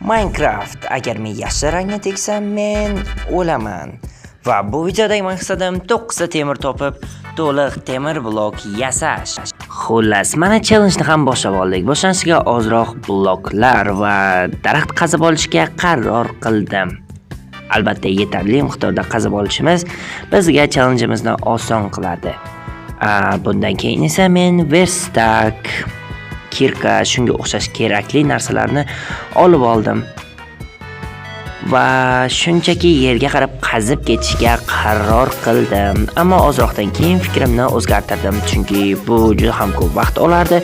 Minecraft. Agar men yashil rangni tegsam, men o'laman. Va bu videodagi maqsadim 9 ta temir topib, to'liq temir blok yasash. Xullas, mana challenge-ni ham boshlab oldik. Boshlanishiga ozroq bloklar va daraxt qazib olishga qaror qildim. Albatta, yetarli miqdorda qazib olishimiz bizga challenge'imizni oson qiladi. Bundan keyin esa men верстак, кирка, shunga o'xshash kerakli narsalarni olib oldim. Va shunchaki yerga qarab qazib ketishga qaror qildim. Ammo ozroqdan keyin fikrimni o'zgartirdim, chunki bu juda ham ko'p vaqt olardi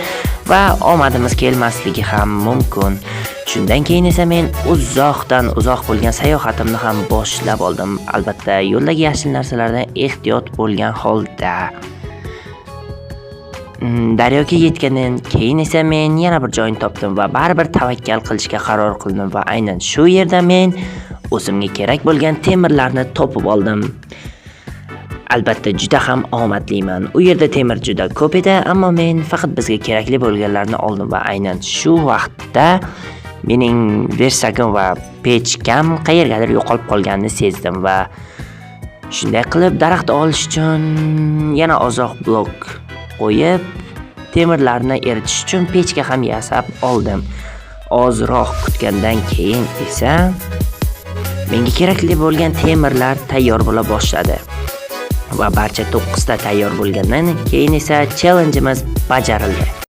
va omadimiz kelmasligi ham mumkin. Shundan keyin esa men uzoqdan uzoq bo'lgan sayohatimni ham boshlab oldim. Albatta, yo'ldagi yashil narsalardan ehtiyot bo'lgan holda. Daryoga yetgandan keyin esa men yana bir joyni topdim va baribir tavakkal qilishga qaror qildim va aynan shu yerda men o'zimga kerak bo'lgan temirlarni topib oldim. Albatta, juda ham omadliman. U yerda temir juda ko'p edi, ammo men faqat bizga kerakli bo'lganlarni oldim va aynan shu vaqtda mening верстак im va pechkam qayergadir yo'qolib qolganini sezdim va shunday qilib daraxt olish uchun yana ozroq blok qo'yib, temirlarni eritish uchun pechka ham yasab oldim. Ozroq kutgandan keyin esa menga kerakli bo'lgan temirlar tayyor bo'la boshladi. Va barcha 9 ta tayyor bo'lgandan keyin esa challenge'imiz bajarildi.